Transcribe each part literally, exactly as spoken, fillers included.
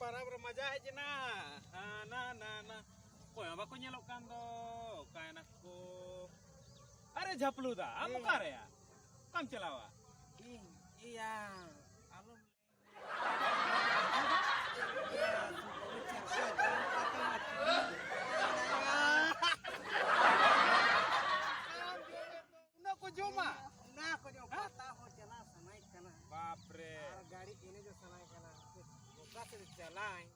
ᱯᱟᱨᱟᱵᱽ ᱨᱮ ᱢᱟᱡᱟ ᱦᱮᱡ ᱮᱱᱟ᱾ ᱦᱟᱱᱟ ᱱᱟᱱᱟ᱾ ᱚᱠᱚᱭ ᱦᱚᱸ ᱵᱟᱠᱚ ᱧᱮᱞᱚᱜ ᱠᱟᱱ ᱫᱚ᱾ ᱚᱠᱟᱭᱮᱱᱟ ᱠᱚ? ᱟᱨᱮ ᱡᱷᱟᱯᱞᱩ ᱫᱟ, ᱟᱢ ᱦᱮᱸ᱾ ᱚᱠᱟᱨᱮᱭᱟ? ᱚᱠᱟᱢ ᱪᱟᱞᱟᱣᱟ? ᱤᱧ, ᱤᱭᱟ, ᱟᱞᱚᱢ ᱩᱱᱟᱹᱜ ᱠᱚ ᱡᱚᱢᱟ? ᱚᱱᱟ ᱠᱚ ᱡᱚᱢ ᱦᱮᱸ? ᱯᱟᱛᱟ ᱦᱚᱸ ᱪᱟᱞᱟᱜ ᱥᱟᱱᱟᱭᱮ ᱠᱟᱱᱟ᱾ ᱵᱟᱯ ᱨᱮ᱾ ᱟᱨ ᱜᱟᱹᱲᱤ ᱮᱱᱮᱡ ᱦᱚᱸ ᱥᱟᱱᱟᱭᱮ ᱠᱟᱱᱟ᱾ ᱚᱠᱟ ᱥᱮᱫ ᱪᱟᱞᱟᱜ ᱟᱹᱧ?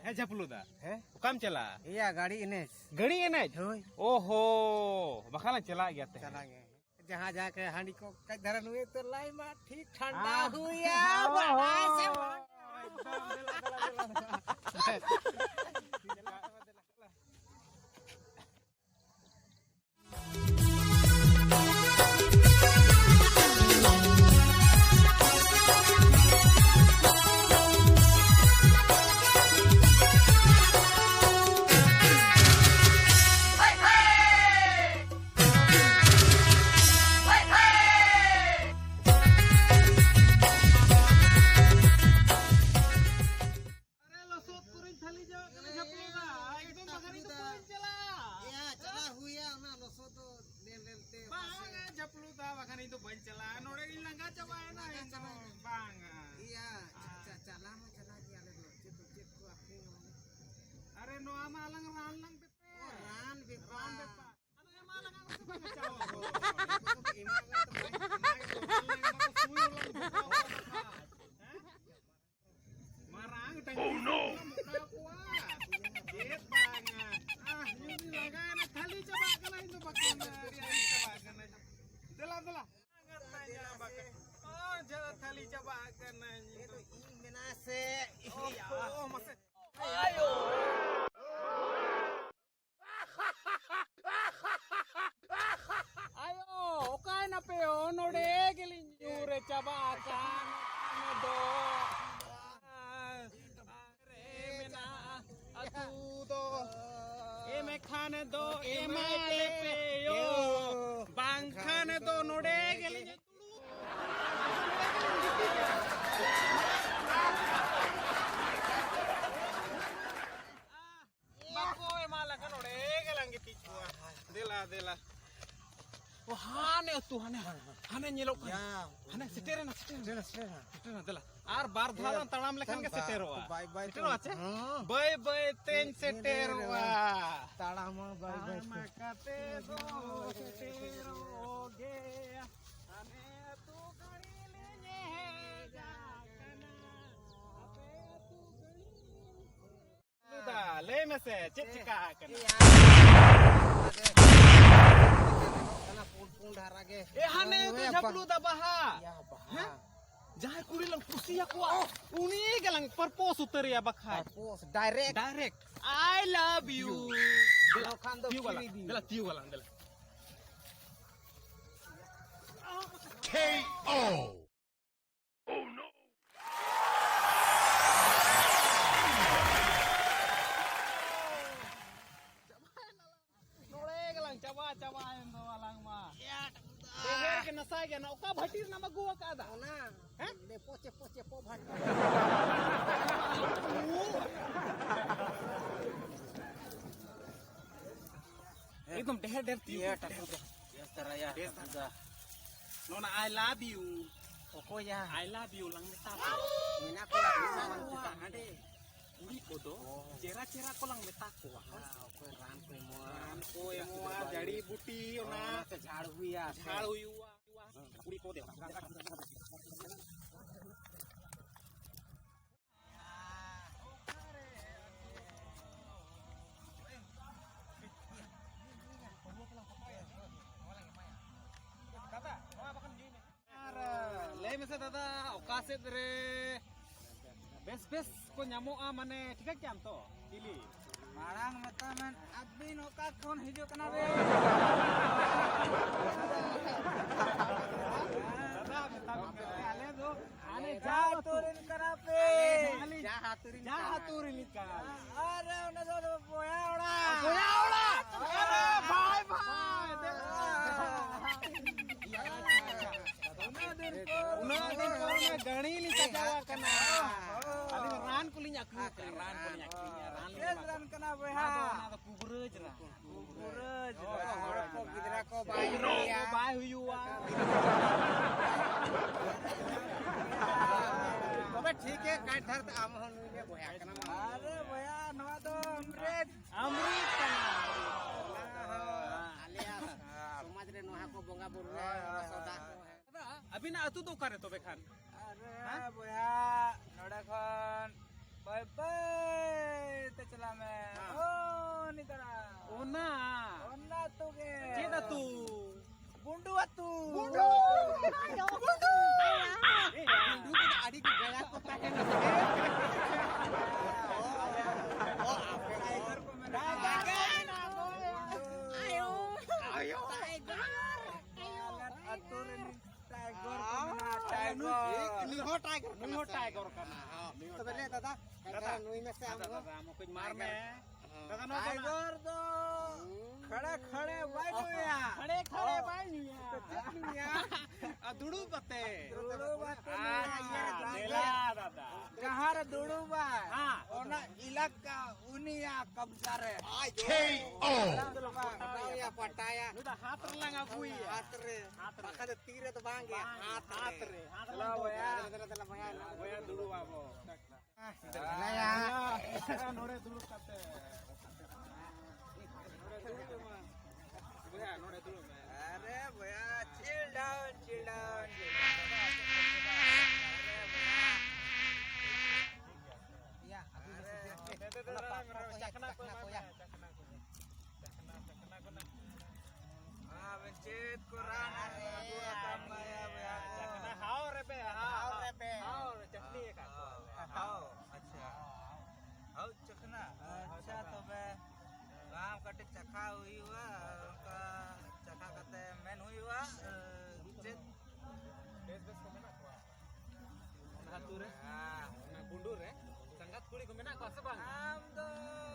ᱦᱮᱸ ᱡᱷᱟᱯᱞᱩ ᱫᱟ᱾ ᱦᱮᱸ? ᱚᱠᱟᱢ ᱪᱟᱞᱟᱜᱼᱟ? ᱤᱭᱟ, ᱜᱟᱹᱲᱤ ᱮᱱᱮᱡ᱾ ᱜᱟᱹᱲᱤ ᱮᱱᱮᱡ? ᱦᱳᱭ᱾ ᱳᱦᱳ, ᱵᱟᱠᱷᱟᱱ ᱞᱟᱝ ᱪᱟᱞᱟᱜ ᱜᱮᱭᱟ ᱛᱮᱦᱮᱧ᱾ ᱪᱟᱞᱟᱜ ᱜᱮ᱾ ᱡᱟᱦᱟᱸ ᱡᱟᱦᱟᱸ ᱠᱮ ᱦᱟᱺᱰᱤ ᱠᱚ ᱠᱟᱹᱡ ᱫᱷᱟᱨᱟ ᱱᱩᱭ ᱩᱛᱟᱹᱨ ᱞᱟᱭ ᱢᱟ, ᱴᱷᱤᱠ ᱴᱷᱟᱱᱰᱟ ᱦᱩᱭᱟ, ᱦᱳᱭ, ᱵᱟᱲᱟᱭ ᱥᱮ ᱦᱳᱭ᱾ ᱵᱟᱝ? ᱮᱠᱫᱚᱢ, ᱫᱮᱞᱟ, ᱫᱮᱞᱟ, ᱫᱮᱞᱟ, ᱫᱮᱞᱟ᱾ ᱫᱮᱞᱟ, ᱫᱮᱞᱟ, ᱫᱮᱞᱟ᱾ ᱟᱹᱛᱩ ᱦᱟᱱᱮ, ᱦᱟᱱᱮ ᱧᱮᱞᱚᱜ ᱠᱟᱱᱟ᱾ ᱭᱟ᱾ ᱦᱟᱱᱮ ᱥᱮᱴᱮᱨᱮᱱᱟ, ᱥᱮᱴᱮᱨᱮᱱᱟ᱾ ᱥᱮᱴᱮᱨᱮᱱᱟ, ᱥᱮᱴᱮᱨᱮᱱᱟ᱾ ᱥᱮᱴᱮᱨᱮᱱᱟ, ᱫᱮᱞᱟ᱾ ᱟᱨ ᱵᱟᱨ ᱫᱷᱟᱣ ᱞᱟᱝ ᱛᱟᱲᱟᱢ ᱞᱮᱠᱷᱟᱱ ᱜᱮ ᱥᱮᱴᱮᱨᱚᱜᱼᱟ᱾ ᱵᱟᱭ ᱵᱟᱭ ᱥᱮᱴᱮᱨᱚᱜᱼᱟ ᱪᱮ? ᱦᱚᱸ᱾ ᱵᱟᱹᱭ ᱵᱟᱹᱭ ᱛᱮᱧ ᱥᱮᱴᱮᱨᱚᱜᱼᱟ᱾ ᱛᱟᱲᱟᱢᱟ ᱵᱟᱭ ᱵᱟᱭ ᱛᱟᱲᱟᱢ ᱛᱮ᱾ ᱠᱟᱛᱮ ᱫᱚ ᱥᱮᱴᱮᱨᱚᱜ ᱜᱮ᱾ ᱦᱟᱱᱮ ᱟᱹᱛᱩ ᱜᱟᱹᱲᱤ ᱞᱤᱧ ᱦᱮᱡ ᱟᱠᱟᱱᱟ᱾ ᱟᱯᱮ ᱟᱹᱛᱩ ᱜᱟᱹᱲᱤ ᱞᱤᱧ ᱫᱟ, ᱞᱟᱹᱭ ᱢᱮᱥᱮ, ᱪᱮᱫ ᱪᱤᱠᱟ ᱟᱠᱟᱱᱟ? ᱠᱟᱱᱟ, ᱯᱩᱸᱰ ᱯᱩᱸᱰ ᱫᱷᱟᱨᱟ ᱜᱮ᱾ ᱮ, ᱦᱟᱱᱮ ᱫᱚ ᱳᱭ ᱡᱷᱟᱯᱞᱩ ᱫᱟ ᱵᱟᱦᱟ᱾ ᱭᱟ, ᱵᱟᱦᱟ᱾ ᱦᱮᱸ? ᱡᱟᱦᱟᱸᱭ ᱠᱩᱲᱤ ᱞᱟᱝ ᱠᱩᱥᱤᱭᱟᱠᱚᱣᱟ, ᱩᱱᱤ ᱜᱮᱞᱟᱝ propose ᱩᱛᱟᱹᱨᱮᱭᱟ ᱵᱟᱠᱷᱟᱡ᱾ Propose, direct. Direct. I love you. ᱫᱮᱞᱟ, ᱵᱟᱠᱷᱟᱱ ᱫᱚ ᱛᱤᱭᱩᱜ ᱟᱞᱟᱝ, ᱠᱤᱨᱤ ᱫᱤᱭᱩ᱾ ᱫᱮᱞᱟ, ᱛᱤᱭᱩᱜ ᱟᱞᱟᱝ, ᱫᱮᱞᱟ᱾ ᱠᱮ ᱳ᱾ ᱱᱚᱰᱮ ᱜᱮᱞᱟᱝ ᱪᱟᱵᱟ ᱪᱟᱵᱟᱭᱮᱱ ᱫᱚ ᱟᱞᱟᱝ ᱢᱟ᱾ ᱰᱷᱮᱨ ᱜᱮ ᱱᱟᱥᱟ ᱜᱮ ᱱᱟ, ᱚᱠᱟ ᱵᱷᱟᱹᱴᱤ ᱨᱮᱱᱟᱜ ᱮᱢ ᱟᱹᱜᱩ ᱟᱠᱟᱫᱟ? ᱚᱱᱟ᱾ ᱦᱮᱸ? ᱞᱮᱯᱚ ᱪᱮᱯᱚ ᱪᱮᱯᱚ ᱵᱷᱟᱹᱴᱤ᱾ ᱮᱠᱫᱚᱢ ᱰᱷᱮᱨ ᱰᱷᱮᱨ ᱛᱤᱭᱩᱜ ᱤᱭᱟᱹ ᱢᱮ, ᱴᱟᱠᱩ ᱰᱷᱮᱨ ᱫᱚ᱾ ᱰᱷᱮᱨ᱾ ᱤᱭᱟᱹ ᱛᱟᱨᱟᱭᱟ, ᱵᱮᱥ ᱴᱟᱠᱩ ᱫᱚ᱾ ᱱᱚᱣᱟ ᱟᱭ ᱞᱟᱵᱷ ᱭᱩ᱾ ᱚᱠᱚᱭᱟ? ᱟᱭ ᱞᱟᱵᱷ ᱭᱩ ᱞᱟᱝ ᱢᱮᱛᱟ ᱠᱚᱣᱟ᱾ ᱢᱮᱱᱟᱜ ᱠᱚᱣᱟ, ᱢᱮᱱᱟᱜ ᱠᱚᱣᱟ ᱦᱟᱸᱰᱮ᱾ ᱠᱩᱲᱤ ᱠᱚᱫᱚ ᱚ᱾ ᱪᱮᱦᱨᱟ ᱪᱮᱦᱨᱟ ᱠᱚ ᱞᱟᱝ ᱢᱮᱛᱟ ᱠᱚᱣᱟ᱾ ᱦᱮᱸ, ᱚᱠᱚᱭ ᱨᱟᱱ ᱠᱚ ᱮᱢᱚᱜᱼᱟ᱾ ᱨᱟᱱ ᱠᱚ ᱮᱢᱚᱜᱼᱟ, ᱡᱟᱹᱲᱤ ᱵᱩᱴᱤ, ᱚᱱᱟ ᱚᱱᱟ ᱛᱮ ᱡᱷᱟᱲ ᱦᱩᱭᱟ᱾ ᱡᱷᱟᱲ ᱦᱩᱭᱩᱜᱼᱟ᱾ ᱠᱩᱲᱤ ᱠᱚ ᱫᱮ᱾ ᱫᱟᱫᱟ, ᱱᱚᱣᱟ ᱵᱟᱠᱷᱟᱱ ᱧᱩᱭ ᱢᱮ᱾ ᱟᱨ ᱞᱟᱹᱭ ᱢᱮᱥᱮ ᱫᱟᱫᱟ, ᱚᱠᱟ ᱥᱮᱫ ᱨᱮ ᱵᱮᱥ ᱵᱮᱥ ᱠᱚ ᱧᱟᱢᱚᱜᱼᱟ, ᱢᱟᱱᱮ ᱴᱷᱤᱠᱟᱹ ᱠᱮᱜᱼᱟᱢ ᱛᱚ? ᱪᱤᱞᱤ? ᱢᱟᱲᱟᱝ ᱢᱮᱛᱟ ᱢᱮᱱ, ᱟᱹᱵᱤᱱ ᱚᱠᱟ ᱠᱷᱚᱱ ᱦᱤᱡᱩᱜ ᱠᱟᱱᱟ ᱵᱤᱱ? ᱫᱟᱫᱟ, ᱢᱮᱛᱟ ᱵᱤᱱ ᱠᱟᱱᱟ᱾ ᱟᱞᱮ ᱫᱚ ᱟᱞᱮ ᱡᱟ ᱡᱟ ᱟᱹᱛᱩ᱾ ᱟᱹᱛᱩ ᱨᱮᱱ ᱠᱟᱱᱟ ᱯᱮ᱾ ᱟᱞᱮ ᱡᱟ ᱟᱹᱛᱩ ᱨᱮᱱ ᱡᱟ ᱠᱟᱱᱟ᱾ ᱟᱹᱛᱩ ᱨᱤᱱᱤᱡ ᱠᱟᱱᱟ᱾ ᱟᱨ ᱚᱱᱟ ᱫᱚ ᱵᱚᱭᱦᱟ ᱚᱲᱟᱜ᱾ ᱵᱚᱭᱦᱟ ᱚᱲᱟᱜ᱾ ᱟᱨᱮ ᱵᱷᱟᱭ, ᱵᱷᱟᱭ, ᱫᱮᱞᱟ᱾ ᱩᱱᱟᱹᱜ ᱫᱤᱱ ᱯᱚᱨ᱾ ᱩᱱᱟᱹᱜ ᱫᱤᱱ ᱯᱚᱨ ᱚᱱᱟ ᱜᱟᱹᱲᱤ ᱞᱤᱧ ᱥᱟᱡᱟᱣ ᱟᱠᱟᱱᱟ᱾ ᱟᱹᱞᱤᱧ ᱨᱟᱱ ᱨᱟᱱ ᱠᱚᱞᱤᱧ ᱟᱹᱠᱷᱨᱤᱧᱟ, ᱨᱟᱱ ᱠᱚᱞᱤᱧ ᱟᱹᱠᱷᱨᱤᱧᱟ, ᱨᱟᱱ ᱞᱤᱧ ᱪᱮᱫ ᱮᱢᱟ ᱨᱟᱱ ᱠᱚᱣᱟ᱾ ᱠᱟᱱᱟ ᱵᱚᱭᱦᱟ? ᱚᱱᱟ ᱫᱚ, ᱚᱱᱟ ᱫᱚ ᱠᱩᱵᱨᱟᱹᱡᱽ ᱨᱟᱱ᱾ ᱠᱩᱵᱨᱟᱹᱡᱽ ᱦᱳᱭ, ᱨᱟᱱ᱾ ᱦᱚᱲ ᱠᱚ ᱜᱤᱫᱽᱨᱟᱹ ᱠᱚ ᱵᱟᱭ ᱠᱩᱵᱨᱟᱹᱡᱽ ᱠᱚ ᱧᱩᱭᱟ᱾ ᱵᱟᱭ ᱦᱩᱭᱩᱜᱼᱟ᱾ ᱛᱚᱵᱮ ᱴᱷᱤᱠ ᱜᱮ, ᱠᱟᱴ ᱫᱷᱟᱨ ᱛᱮ ᱟᱢ ᱦᱚᱸ ᱱᱩᱭ ᱢᱮ ᱵᱚᱭᱦᱟ ᱠᱟᱱᱟᱢ᱾ ᱟᱨᱮ ᱵᱚᱭᱦᱟ, ᱱᱚᱣᱟ ᱫᱚ ᱟᱢᱨᱮᱫ᱾ ᱟᱢᱨᱤᱛ ᱠᱟᱱᱟ᱾ ᱚᱱᱟ ᱦᱚᱸ ᱟᱞᱮᱭᱟᱜ ᱥᱚᱢᱟᱡᱽ ᱨᱮ ᱱᱚᱣᱟ ᱠᱚ ᱵᱚᱸᱜᱟ ᱵᱩᱨᱩ ᱨᱮ ᱦᱳᱭ, ᱦᱳᱭ, ᱥᱚᱫᱟ ᱦᱳᱭ᱾ ᱠᱚ ᱦᱮᱸ᱾ ᱫᱟᱫᱟ, ᱟᱹᱵᱤᱱᱟᱜ ᱟᱹᱛᱩ ᱫᱚ ᱚᱠᱟᱨᱮ ᱛᱚᱵᱮ ᱠᱷᱟᱱ? ᱟᱨᱮ ᱦᱮᱸ? ᱵᱚᱭᱦᱟ, ᱱᱚᱰᱮ ᱠᱷᱚᱱ ᱵᱟᱹᱭ ᱵᱟᱹᱭ ᱛᱮ ᱪᱟᱞᱟᱜ ᱢᱮ᱾ ᱦᱮᱸ᱾ ᱳ, ᱱᱤᱛᱟᱨᱟ᱾ ᱚᱱᱟ? ᱚᱱᱟ ᱟᱹᱛᱩ ᱜᱮ᱾ ᱪᱮᱫ ᱟᱹᱛᱩ? ᱜᱩᱸᱰᱩ ᱟᱹᱛᱩ᱾ ᱜᱩᱸᱰᱩ᱾ ᱜᱩᱸᱰᱩ᱾ ᱜᱩᱸᱰᱩ ᱠᱚᱫᱚ ᱟᱹᱰᱤ ᱠᱚ ᱜᱟᱭᱟ ᱠᱚ ᱛᱟᱦᱮᱱᱟ᱾ ᱚ, ᱟᱯᱮ ᱴᱟᱭᱜᱟᱨ ᱠᱚ ᱢᱮᱱᱟᱜᱼᱟ᱾ ᱴᱟᱭᱜᱟᱨ ᱠᱚ ᱢᱮᱱᱟᱜᱼᱟ᱾ ᱟᱭᱳ᱾ ᱟᱭᱳ᱾ ᱴᱟᱭᱜᱟᱨ᱾ ᱟᱞᱮ ᱟᱹᱛᱩ ᱨᱮᱱ ᱴᱟᱭᱜᱚᱨ ᱠᱚ ᱢᱮᱱᱟᱜᱼᱟ, ᱴᱟᱭᱜᱚᱨ᱾ ᱱᱩᱭ ᱦᱚᱸ ᱴᱟᱭᱜᱚᱨ ᱠᱟᱱᱟ᱾ ᱦᱚᱸ, ᱱᱩᱭ ᱦᱚᱸ ᱛᱚᱵᱮ ᱞᱟᱹᱭ ᱴᱟᱭᱜᱚᱨ᱾ ᱫᱟᱫᱟ, ᱫᱟᱫᱟ, ᱠᱟᱹᱡ ᱢᱟᱨ ᱢᱮ᱾ ᱦᱚᱸ᱾ ᱫᱟᱫᱟ, ᱱᱚᱣᱟ ᱠᱚ ᱴᱟᱭᱜᱚᱨ ᱫᱚ ᱠᱷᱟᱲᱮ ᱠᱷᱟᱲᱮ ᱵᱟᱭ ᱧᱩᱭᱟ᱾ ᱠᱷᱟᱲᱮ ᱠᱷᱟᱲᱮ ᱵᱟᱭ ᱧᱩᱭᱟ᱾ ᱪᱮᱫ ᱧᱩᱭᱟ? ᱟᱨ ᱫᱩᱲᱩᱵ ᱠᱟᱛᱮ᱾ ᱫᱩᱲᱩᱵ ᱠᱟᱛᱮ ᱟᱪᱪᱷᱟ, ᱧᱩᱭᱟ᱾ ᱫᱮᱞᱟ ᱫᱟᱫᱟ᱾ ᱡᱟᱦᱟᱸ ᱨᱮ ᱫᱩᱲᱩᱵᱟᱭ, ᱦᱮᱸ᱾ ᱚᱱᱟ ᱮᱞᱟᱠᱟ ᱩᱱᱤᱭᱟᱜ ᱠᱟᱵᱽᱡᱟ ᱨᱮ᱾ ᱠᱮ ᱳ᱾ ᱯᱟᱴᱟᱭᱟ, ᱯᱟᱴᱟᱭᱟ᱾ ᱱᱩᱭ ᱫᱚ ᱦᱟᱛ ᱨᱮᱞᱟᱝ ᱟᱹᱜᱩᱭᱟ᱾ ᱦᱟᱛ ᱨᱮ᱾ ᱦᱟᱛ ᱨᱮ᱾ ᱵᱟᱠᱷᱟᱱ ᱫᱚ ᱛᱤ ᱨᱮ ᱫᱚ ᱵᱟᱝ ᱜᱮ, ᱵᱟᱝ, ᱦᱟᱛ ᱨᱮ᱾ ᱦᱟᱛ ᱨᱮ᱾ ᱫᱮᱞᱟ ᱵᱚᱭᱦᱟ᱾ ᱫᱮᱞᱟ, ᱫᱮᱞᱟ, ᱵᱚᱭᱦᱟ᱾ ᱵᱚᱭᱦᱟ, ᱫᱩᱲᱩᱵ ᱟᱵᱚ᱾ ᱫᱮᱞᱟᱭᱟ᱾ ᱱᱚᱰᱮ ᱫᱩᱲᱩᱵ ᱠᱟᱛᱮ᱾ ᱱᱚᱰᱮ ᱫᱩᱲᱩᱵ ᱢᱟ᱾ ᱵᱚᱭᱦᱟ, ᱱᱚᱰᱮ ᱫᱩᱲᱩᱵ ᱢᱮ᱾ ᱟᱨᱮ ᱵᱚᱭᱦᱟ, chill down, chill down, chill down᱾ ᱟᱨᱮ ᱵᱚᱭᱦᱟ᱾ ᱤᱭᱟ, ᱟᱯᱮ ᱟᱨᱮ, ᱫᱮ, ᱫᱮ, ᱫᱮ, ᱚᱱᱟ ᱫᱮ, ᱯᱟᱯᱲᱟ ᱫᱮ, ᱠᱚ ᱭᱟ, ᱪᱟᱠᱷᱱᱟ ᱠᱚ ᱪᱟᱠᱷᱱᱟ ᱮᱢᱟ ᱠᱚ ᱢᱮ, ᱭᱟ᱾ ᱪᱟᱠᱷᱱᱟ ᱠᱚ᱾ ᱪᱟᱠᱷᱱᱟ, ᱪᱟᱠᱷᱱᱟ ᱠᱚ ᱱᱟ᱾ ᱟᱵᱮᱱ ᱪᱮᱫ ᱠᱚ ᱨᱟᱱ ᱟᱹᱜᱩ ᱟᱠᱟᱫ ᱵᱟᱭᱟ, ᱵᱚᱭᱦᱟ ᱠᱚ? ᱪᱟᱠᱷᱱᱟ ᱦᱟᱣ ᱨᱮ ᱵᱮ, ᱦᱟᱣ, ᱦᱟᱣ ᱨᱮ ᱵᱮ᱾ ᱦᱟᱣ ᱨᱮ ᱪᱟᱴᱱᱤ ᱟᱠᱟᱫ ᱠᱚᱣᱟ ᱞᱮ᱾ ᱦᱟᱣ, ᱟᱪᱪᱷᱟ᱾ ᱦᱟᱣ ᱪᱟᱠᱷᱱᱟ? ᱟᱪᱪᱷᱟ, ᱛᱚᱵᱮ ᱟᱢ ᱠᱟᱹᱴᱤᱡ ᱪᱟᱠᱷᱟ ᱦᱩᱭᱩᱜᱼᱟ, ᱚᱱᱠᱟ ᱪᱟᱠᱷᱟ ᱠᱟᱛᱮ ᱢᱮᱱ ᱦᱩᱭᱩᱜᱼᱟ, ᱪᱮᱫ ᱵᱮᱥ ᱵᱮᱥ ᱠᱚ ᱢᱮᱱᱟᱜ ᱠᱚᱣᱟ? ᱚᱱᱟ ᱟᱹᱛᱩ ᱨᱮ? ᱦᱮᱸ᱾ ᱚᱱᱟ ᱜᱩᱸᱰᱩ ᱨᱮ ᱥᱟᱸᱜᱟᱛ ᱠᱩᱲᱤ ᱠᱚ ᱢᱮᱱᱟᱜ ᱠᱚᱣᱟ ᱥᱮ ᱵᱟᱝ? ᱟᱢ ᱫᱚ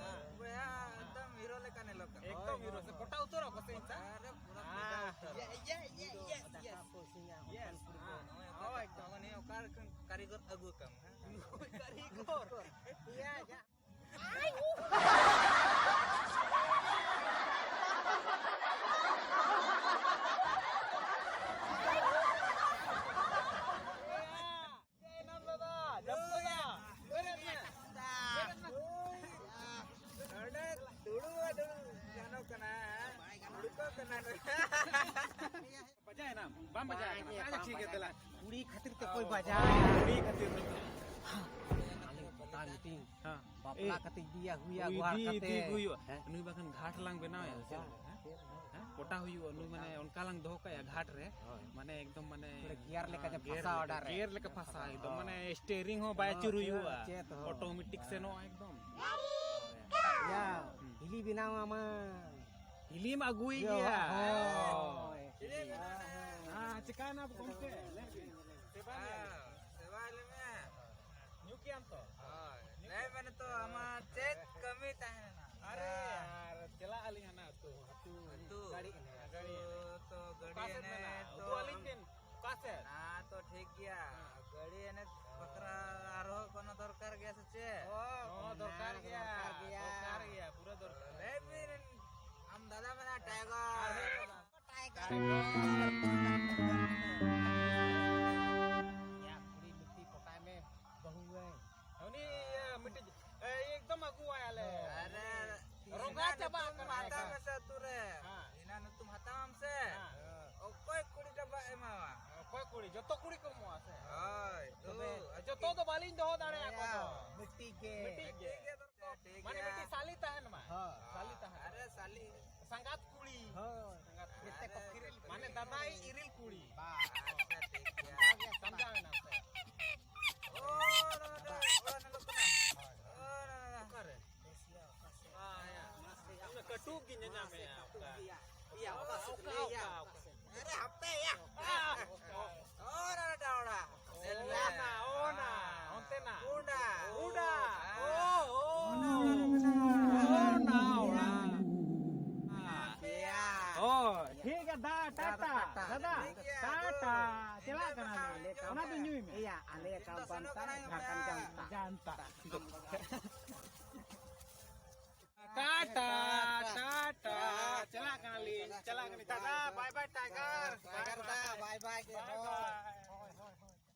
ᱦᱮᱸ᱾ ᱵᱚᱭᱦᱟ ᱮᱠᱫᱚᱢ ᱦᱤᱨᱳ ᱞᱮᱠᱟ ᱧᱮᱞᱚᱜ ᱠᱟᱱᱟ᱾ ᱮᱠᱫᱚᱢ ᱦᱤᱨᱳ ᱥᱮ ᱯᱚᱴᱟ ᱩᱛᱟᱹᱨᱚᱜ ᱠᱚ ᱥᱮ ᱤᱧ ᱥᱟᱶ? ᱟᱨᱮ ᱯᱩᱨᱟᱹ ᱦᱮᱸ᱾ ᱯᱚᱴᱟ ᱩᱛᱟᱹᱨᱚᱜ᱾ ᱤᱭᱮ, ᱤᱭᱮ, ᱤᱭᱮ, ᱤᱭᱮ, ᱤᱭᱮ᱾ ᱦᱮᱸ, ᱱᱩᱭ ᱚᱠᱟ ᱨᱮ ᱠᱷᱚᱱ ᱠᱟᱹᱨᱤᱜᱚᱨ ᱟᱹᱜᱩ ᱟᱠᱟᱢ, ᱦᱮᱸ? ᱱᱩᱭ ᱠᱟᱹᱨᱤᱜᱚᱨ᱾ ᱤᱭᱟᱹ, ᱡᱟ᱾ ᱪᱮᱫ ᱮᱱᱟᱢ ᱫᱟᱫᱟ? ᱡᱟᱹᱯᱩᱫ ᱫᱟ? ᱵᱮᱨᱮᱫ ᱢᱮ᱾ ᱵᱮᱨᱮᱫ ᱢᱮ᱾ ᱱᱚᱰᱮ ᱫᱩᱲᱩᱵ ᱟᱨ ᱫᱩᱲᱩᱵ ᱜᱟᱱᱚᱜ ᱠᱟᱱᱟ᱾ ᱫᱩᱲᱩᱵ ᱠᱚᱜ ᱠᱟᱱᱟ᱾ ᱵᱟᱡᱟᱭᱮᱱᱟᱢ? ᱵᱟᱢ ᱵᱟᱡᱟᱣ ᱠᱟᱱᱟ? ᱵᱟᱝ, ᱟᱪᱪᱷᱟ, ᱵᱟᱝ ᱴᱷᱤᱠ ᱜᱮᱭᱟ, ᱵᱟᱡᱟᱣ ᱫᱮᱞᱟ᱾ ᱠᱟᱱᱟ᱾ ᱠᱩᱲᱤ ᱠᱷᱟᱹᱛᱤᱨ ᱛᱮ ᱚᱠᱚᱭ ᱚ, ᱵᱟᱡᱟᱣ? ᱠᱩᱲᱤ ᱠᱷᱟᱹᱛᱤᱨ᱾ ᱟᱞᱮ ᱯᱟᱛᱟ ᱢᱤᱴᱤᱝ, ᱦᱮᱸ᱾ ᱵᱟᱯᱞᱟ ᱮ, ᱠᱟᱛᱮ ᱤᱫᱤᱭᱟ, ᱦᱩᱭᱟ, ᱦᱩᱭ, ᱜᱚᱦᱟᱨ ᱤᱫᱤ, ᱠᱟᱛᱮ᱾ ᱤᱫᱤ ᱦᱩᱭᱩᱜᱼᱟ᱾ ᱦᱮᱸ? ᱱᱩᱭ ᱵᱟᱠᱷᱟᱱ ᱜᱷᱟᱴ ᱞᱟᱝ ᱵᱮᱱᱟᱣᱮᱫ ᱦᱮᱸ, ᱪᱮᱫ ᱞᱮᱠᱟ? ᱦᱮᱸ? ᱦᱮᱸ? ᱯᱚᱴᱟ ᱦᱩᱭᱩᱜᱼᱟ, ᱱᱩᱭ ᱢᱟᱱᱮ ᱚᱱᱠᱟ ᱞᱟᱝ ᱫᱚᱦᱚ ᱠᱟᱭᱟ ᱜᱷᱟᱴ ᱨᱮ, ᱦᱳᱭ᱾ ᱢᱟᱱᱮ ᱮᱠᱫᱚᱢ ᱢᱟᱱᱮ ᱯᱩᱨᱟᱹ ᱜᱤᱭᱟᱨ ᱞᱮᱠᱟ ᱡᱮ ᱜᱤᱭᱟᱨ ᱯᱷᱟᱥᱟ ᱞᱮᱠᱟ, ᱚᱰᱟᱨ ᱨᱮ᱾ ᱜᱤᱭᱟᱨ ᱞᱮᱠᱟ ᱯᱷᱟᱥᱟ ᱮᱠᱫᱚᱢ, ᱦᱳᱭ᱾ ᱢᱟᱱᱮ ᱥᱴᱤᱭᱟᱨᱤᱝ ᱦᱚᱸ ᱵᱟᱭ ᱦᱳᱭ, ᱟᱹᱪᱩᱨ ᱦᱩᱭᱩᱜᱼᱟ, ᱪᱮᱫ ᱦᱚᱸ᱾ ᱚᱴᱳᱢᱮᱴᱤᱠ ᱥᱮᱱᱚᱜᱼᱟ ᱮᱠᱫᱚᱢ᱾ ᱭᱟ, ᱦᱩᱸ᱾ ᱦᱤᱞᱤ ᱵᱮᱱᱟᱣ ᱟᱢᱟ᱾ ᱦᱤᱞᱤᱢ ᱟᱹᱜᱩᱭ ᱤᱭᱟᱹ, ᱜᱮᱭᱟ᱾ ᱦᱳᱭ᱾ ᱦᱤᱞᱤ ᱵᱮᱱᱟᱣ᱾ ᱦᱮᱸ, ᱪᱤᱠᱟᱭᱱᱟ ᱜᱚᱢᱠᱮ? ᱞᱟᱹᱭ ᱵᱤᱱ᱾ ᱥᱮᱵᱟ ᱞᱟᱹᱭ ᱵᱤᱱ᱾ ᱦᱮᱸ, ᱥᱮᱵᱟ ᱞᱟᱹᱭ ᱢᱮ᱾ ᱧᱩ ᱠᱮᱜ ᱟᱢ ᱛᱚ? ᱦᱳᱭ᱾ ᱞᱟᱹᱭ ᱢᱮ ᱱᱤᱛᱚᱜ ᱟᱢᱟᱜ ᱪᱮᱫ ᱠᱟᱹᱢᱤ ᱛᱟᱦᱮᱸ ᱞᱮᱱᱟ? ᱟᱨᱮ ᱭᱟᱨ, ᱪᱟᱞᱟᱜ ᱟᱹᱞᱤᱧ ᱦᱟᱱᱟ ᱟᱹᱛᱩ᱾ ᱟᱹᱛᱩ᱾ ᱜᱟᱹᱰᱤ ᱮᱱᱮᱡ᱾ ᱟᱹᱛᱩ ᱛᱚ ᱜᱟᱹᱰᱤ ᱚᱠᱟ ᱥᱮᱫ ᱮᱱᱮᱡ ᱢᱮᱱᱟᱜᱼᱟ? ᱛᱚ ᱩᱫᱩᱜ ᱟᱹᱞᱤᱧ ᱵᱤᱱ᱾ ᱚᱠᱟ ᱥᱮᱫ? ᱚᱱᱟ ᱛᱚ ᱴᱷᱤᱠ ᱜᱮᱭᱟ᱾ ᱦᱮᱸ᱾ ᱜᱟᱹᱰᱤ ᱮᱱᱮᱡ ᱵᱟᱠᱷᱨᱟ ᱟᱨᱦᱚᱸ ᱠᱳᱱᱳ ᱫᱚᱨᱠᱟᱨ ᱜᱮᱭᱟ ᱥᱮ ᱪᱮᱫ? ᱦᱚᱸ, ᱦᱚᱸ, ᱚᱱᱟ ᱫᱚᱨᱠᱟᱨ ᱜᱮᱭᱟ᱾ ᱫᱚᱨᱠᱟᱨ ᱜᱮᱭᱟ᱾ ᱫᱚᱨᱠᱟᱨ ᱜᱮᱭᱟ, ᱯᱩᱨᱟᱹ ᱫᱚᱨᱠᱟᱨ᱾ ᱞᱟᱹᱭ ᱵᱤᱱ, ᱟᱢ ᱫᱟᱫᱟ ᱢᱮᱱᱟᱜᱼᱟ, ᱴᱟᱭᱜᱚᱨ᱾ ᱟᱨᱦᱚᱸ ᱭᱟ, ᱠᱩᱲᱤ ᱢᱤᱫᱴᱤᱡ ᱯᱚᱴᱟᱭ ᱢᱮ, ᱵᱟᱹᱦᱩ ᱟᱹᱧ᱾ ᱩᱱᱤ, ᱤᱭᱟᱹ, ᱢᱤᱫᱴᱤᱡ, ᱮ, ᱮᱠᱫᱚᱢ ᱟᱹᱜᱩᱣᱟᱭᱟᱞᱮ᱾ ᱟᱨᱮ, ᱨᱚᱸᱜᱟ ᱤᱱᱟ ᱪᱟᱵᱟ ᱧᱩᱛᱩᱢ ᱟᱠᱟᱱᱟᱭ ᱦᱟᱛᱟᱣ ᱮᱠᱫᱚᱢ᱾ ᱢᱮᱥᱮ ᱟᱹᱛᱩ ᱨᱮ᱾ ᱦᱮᱸ᱾ ᱤᱱᱟ ᱧᱩᱛᱩᱢ ᱦᱟᱛᱟᱣ ᱟᱢ ᱥᱮ᱾ ᱦᱮᱸ᱾ ᱚᱠᱚᱭ ᱠᱩᱲᱤ ᱴᱟᱜ ᱵᱟᱭ ᱮᱢᱟᱣᱟ? ᱚᱠᱚᱭ ᱠᱩᱲᱤ? ᱡᱚᱛᱚ ᱠᱩᱲᱤ ᱠᱚ ᱮᱢᱚᱜᱼᱟ ᱥᱮ? ᱦᱳᱭ, ᱛᱚᱵᱮ ᱫᱩ, ᱡᱚᱛᱚ ᱫᱚ ᱵᱟᱹᱞᱤᱧ ᱫᱚᱦᱚ ᱫᱟᱲᱮᱭᱟᱠᱚ ᱫᱚ᱾ ᱢᱤᱫᱴᱤᱡ ᱜᱮ᱾ ᱢᱤᱫᱴᱤᱡ ᱜᱮ᱾ ᱴᱷᱤᱠ ᱜᱮᱭᱟ, ᱛᱚ᱾ ᱴᱷᱤᱠ ᱢᱟᱱᱮ ᱜᱮᱭᱟ᱾ ᱢᱤᱫᱴᱤᱡ ᱥᱟᱞᱤ ᱛᱟᱦᱮᱱ ᱢᱟ᱾ ᱦᱚᱸ᱾ ᱥᱟᱞᱤ ᱛᱟᱦᱮᱱ ᱢᱟ᱾ ᱟᱨᱮ ᱥᱟᱞᱤ᱾ ᱥᱟᱸᱜᱟᱛ ᱠᱩᱲᱤ᱾ ᱦᱚᱸ᱾ ᱥᱟᱸᱜᱟᱛ ᱠᱩᱲᱤ᱾ ᱟᱨᱮ ᱢᱟᱱᱮ ᱫᱟᱫᱟᱭ ᱤᱨᱤᱞ ᱠᱩᱲᱤ᱾ ᱵᱟᱥ᱾ ᱟᱪᱪᱷᱟ, ᱴᱷᱤᱠ ᱜᱮᱭᱟ᱾ ᱥᱟᱢᱡᱷᱟᱣ ᱮᱱᱟ ᱥᱮ? ᱚ, ᱱᱚᱰᱮ ᱚᱲᱟᱜ ᱧᱮᱞᱚᱜ ᱠᱟᱱᱟ᱾ ᱚ, ᱱᱚᱰᱮ᱾ ᱚᱠᱟᱨᱮ? ᱦᱮᱸ, ᱦᱮᱸ᱾ ᱠᱟᱹᱴᱩᱵ ᱜᱮ ᱧᱮᱧᱟᱢᱮᱭᱟ᱾ ᱚᱠᱟ? ᱤᱭᱟ, ᱚᱠᱟ ᱥᱮᱫ ᱚᱠᱟ, ᱞᱟᱹᱭᱟ? ᱚᱠᱟ, ᱚᱠᱟ ᱥᱮᱫ? ᱟᱨᱮ ᱦᱟᱯᱮ ᱭᱟ᱾ ᱚ, ᱱᱚᱰᱮ ᱚᱲᱟᱜ᱾ ᱚᱱᱟ, ᱚᱱᱟ, ᱚᱱᱛᱮᱱᱟᱜ᱾ ᱩᱰᱟ᱾ ᱩᱰᱟ᱾ ᱚ, ᱚ᱾ ᱚᱱᱟ ᱚᱲᱟᱜ ᱨᱮ ᱢᱮᱱᱟᱜᱼᱟ᱾ ᱚᱱᱟ ᱚᱲᱟᱜ᱾ ᱚ, ᱴᱷᱤᱠ ᱜᱮᱭᱟ, ᱫᱟ, ᱴᱟᱴᱟ᱾ ᱴᱟᱴᱟ᱾ ᱫᱟᱫᱟ, ᱴᱷᱤᱠ ᱜᱮᱭᱟ, ᱴᱟᱴᱟ᱾ ᱪᱟᱞᱟᱜ ᱠᱟᱱᱟ᱾ ᱚᱱᱟ ᱫᱚ ᱧᱩᱭ ᱢᱮ᱾ ᱮᱭᱟ, ᱟᱞᱮ ᱡᱟᱱᱛᱟ᱾ ᱴᱟᱴᱟ, ᱴᱟᱴᱟ᱾ ᱪᱟᱞᱟᱜ ᱠᱟᱱᱟᱞᱤᱧ, ᱪᱟᱞᱟᱜ ᱠᱟᱱᱟᱞᱤᱧ᱾ Tata, bye bye, tiger. Tiger ᱫᱟ, bye bye ᱜᱮ᱾ Bye bye.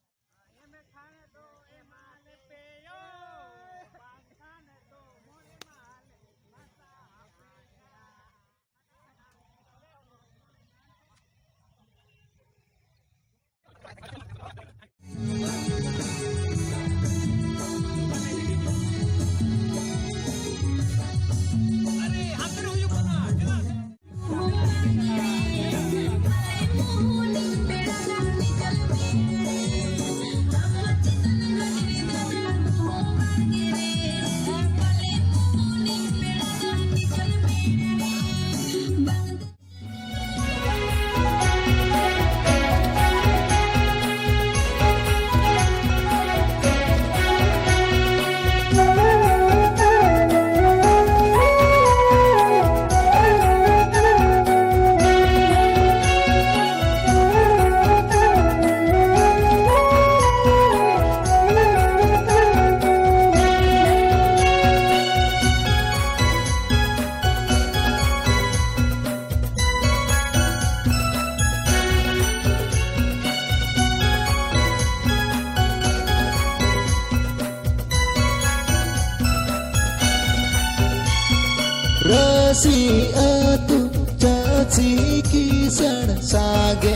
ᱨᱟᱹᱥᱤ ᱟᱹᱛᱩ ᱪᱟᱹᱥᱤ ᱠᱤᱥᱟᱹᱬ ᱥᱟᱜᱮ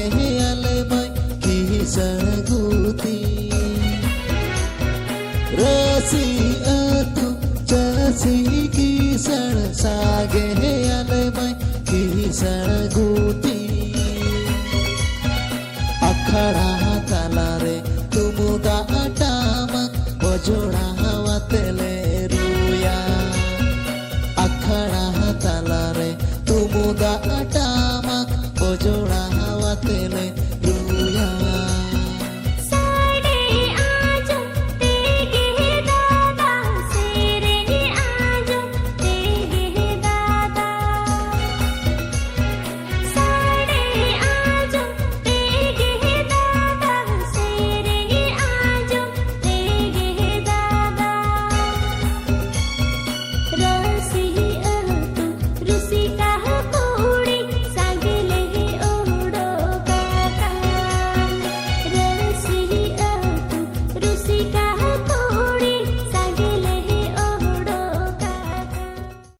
ᱟᱞᱮ ᱢᱟᱹᱭ ᱠᱤᱥᱟᱹᱬ ᱜᱩᱛᱤ᱾ ᱨᱟᱹᱥᱤ ᱟᱹᱛᱩ ᱪᱟᱹᱥᱤ ᱠᱤᱥᱟᱹᱬ ᱥᱟᱜᱮ ᱟᱞᱮ ᱢᱟᱹᱭ ᱠᱤᱥᱟᱹᱬ ᱜᱩᱛᱤ᱾ ᱟᱠᱷᱲᱟ ᱛᱟᱞᱟᱨᱮ ᱛᱩᱢᱫᱟᱜ ᱴᱟᱢᱟᱠ ᱵᱚᱡᱚᱲᱟᱣᱟᱛᱮ ᱞᱮ